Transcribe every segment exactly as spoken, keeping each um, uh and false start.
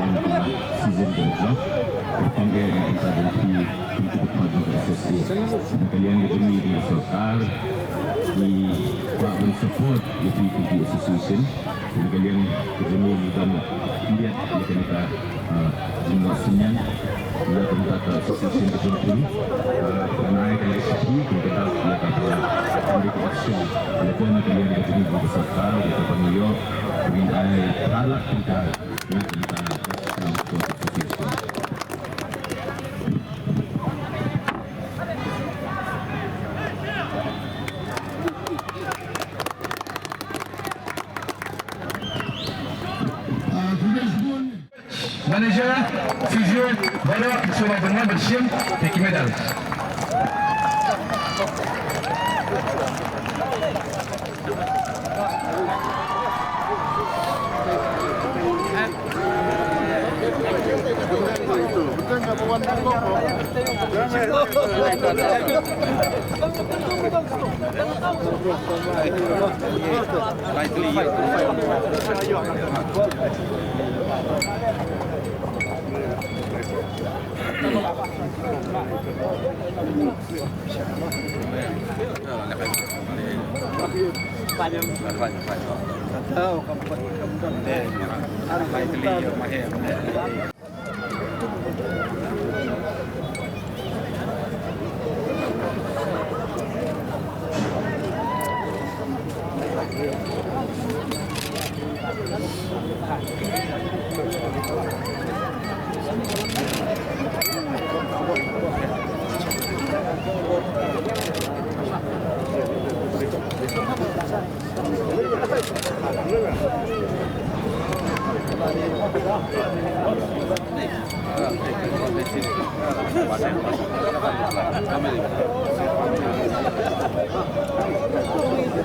wan ha ka season ka la jop. Kyrpang eh na ka bynta jong phi kum ki paidbah ka S S A. Na ka liang ka jong ngi ka sorkar, ngi kwah ban support ïa phi kum ki association. Na ka liang ka jong ngi ngi don khyndiat ïa kane ka, ah, jingnoh synñiang ïa ka bynta ka association ka jong phi. Ah, ngan ai ka list sha phi, phin kynthoh ïa ka ba, phin ïa ka option. Lada na ka liang ka jong ngi ka sorkar, ïa ka ban ïoh, ngin ai phra lak tyngka ïa ka bynta ka association. Manager, physio, baroh ki sngewbha ban wan ban shim ïa ki medal. Ba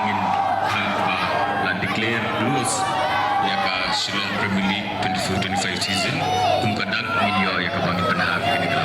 ngin, ah, ba la declare close ïa ka Shillong Premier League twenty-four twenty-five season. Kum ka dak ngin ïoh ïa kaba ngin pynhap ïa kane ka